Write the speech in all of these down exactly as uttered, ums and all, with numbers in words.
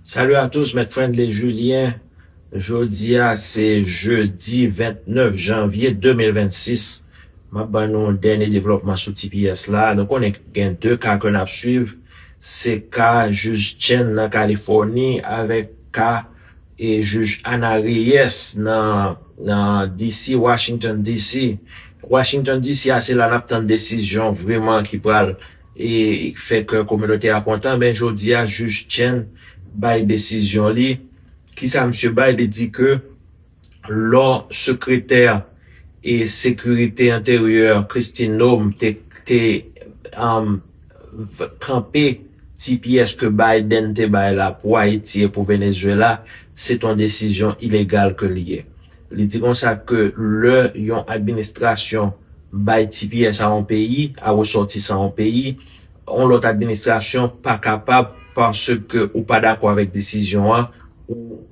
Salut à tous, Mèt Friendly Julien. Jodi a se jedi vennèf janvye de mil vennsis. M ap ban nou dènye devlòpman sou T P S la. Nou konnen gen de ka ke n ap swiv. Se ka jij Chen nan Kalifòni avèk ka e jij Ana Reyes nan, nan D C, Washington D C. Washington D C a, se la n ap tann desizyon vrèman ki pral e fè kè kominote a kontan. Men jodi a, jij Chen bay desizyon li. Kisa misye bay? Li di ke lò sekretè e sekirite enteryè Kristi Noem te, te um, kanpe T P S ke Biden te bay la pou Ayiti e pou Venezuela, se t on desizyon ilegal ke li ye. Li di konsa ke lè yon administrasyon bay T P S a yon peyi, a resòtisan yon peyi, yon lòt administrasyon pa kapab, paske ou pa dakò avèk desizyon an, ou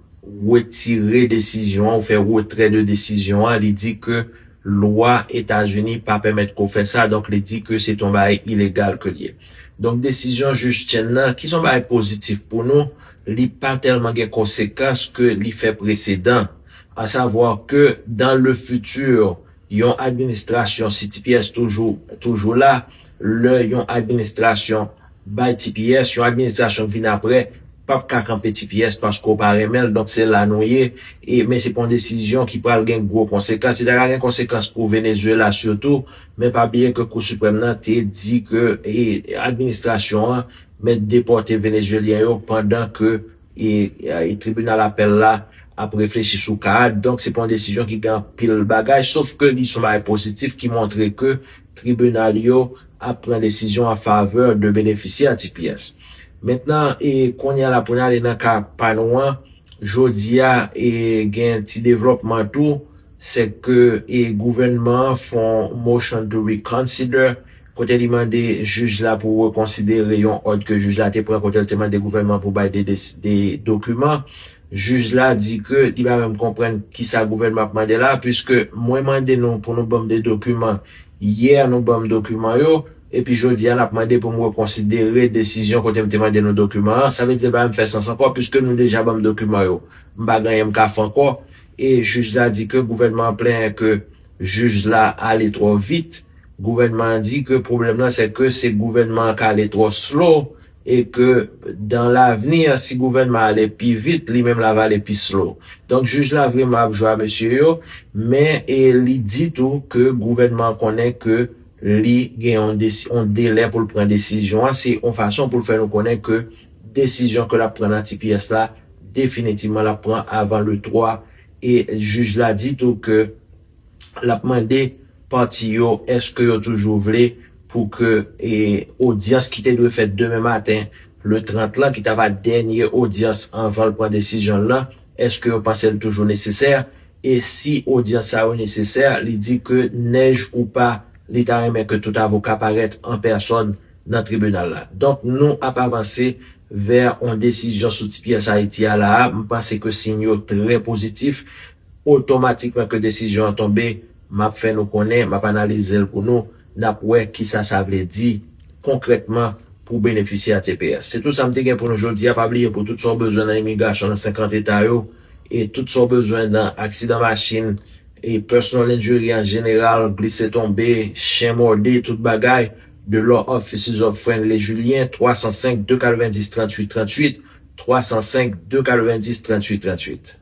retire desizyon an, ou fè retrè de desizyon an. Li di ke lwa Etazini pa pèmèt ke w fè sa, donk li di ke se t on bagay ilegal ke l ye. Donk desizyon jij Chen nan, ki se yon bagay pozitif pou nou, li pa tèlman gen konsekans ke li fè presedan. Asavwa ke dans le futur, yon administrasyon, si T P S toujou, toujou la, lè yon administrasyon bay T P S, yon administrasyon k vin apre p ap ka kanpe T P S paske w pa renmen l, donk se la nou ye. E, men se pa yon desizyon ki pral gen gwo konsekans. Li ta ka gen konsekans pou Venezuela sitou, men pa bliye ke Kou Siprèm nan te di ke e, administrasyon an mèt depòte Venezuelyen yo pandan ke e, e tribinal apèl la ap reflechi sou ka a. Donk, se pa yon desizyon ki gen anpil bagay, sof ke li se yon bagay pozitif ki montre ke tribinal yo ap pran desizyon an favè de benefisyè T P S. Mentnan, e kounye a la pou n ale nan ka pa nou an, jodi a, e gen ti devlòpman tou, se ke e gouvènman an fè yon motion to reconsider, kote li mande jij la pou rekonsidere yon òd ke jij la te pran, kote l te mande gouvènman pou bay de, de, de dokiman. Jij la di ke li pa menm konprann kisa gouvènman ap mande la, piske mwen mande nou pou nou ban m de dokiman. Yè, nou ban m dokiman yo, epi jodi a, n ap mande pou m rekonsidere desizyon kote m te mande nou dokiman an. Sa vle di, l pa menm fè sans ankò, piske nou deja ban m dokiman yo. M pa gen anyen m ka fè ankò. E jij la di ke gouvènman an plenyen ke jij la ale twò vit. Gouvènman an di ke pwoblèm nan, se ke se gouvènman an k ale twò slow, e ke dan lavni an, si gouvènman ale pi vit, li menm l ap ale pi slow. Donk, jij la vrèman ap jwe a mesye yo, men e li di tou ke gouvènman an konnen ke li gen yon desi-, yon delè pou l pran desizyon an. Se yon fason pou l fè nou konnen ke desizyon ke l ap pran nan T P S la, definitivman, l ap pran avan le twa. E jij la di tou ke l ap mande pati yo, èske yo toujou vle pou ke, e, odyans ki te dwe fèt demen maten, le trant lan, ki ta va dènye odyans anvan l pran desizyon l lan, èske yo panse l toujou nesesè? E si odyans sa yo nesesè, li di ke nèj ou pa, li ta renmen ke tout avoka parèt an pèsòn nan tribinal la. Donk, nou ap avanse vè yon desizyon sou T P S Ayiti a la a. M panse ke siy yo trè pozitif. Otomatikman ke desizyon an tonbe, m ap fè nou konnen, m ap analize l pou nou, n ap wè kisa sa vle di konkrètman pou benefisyè T P S. Se tout sa m te gen pou nou jodi a. Pa bliye, pou tout sa w bezwen nan imigrasyon nan senkant eta yo, e tout sa w bezwen nan aksidan machin, e personal injury an jeneral, glise tonbe, chen mòde, tout bagay, The Law Offices of Friendly Julien, twa san senk, de katrevendis, tranntuit tranntuit, twa san senk, de katrevendis, tranntuit tranntuit.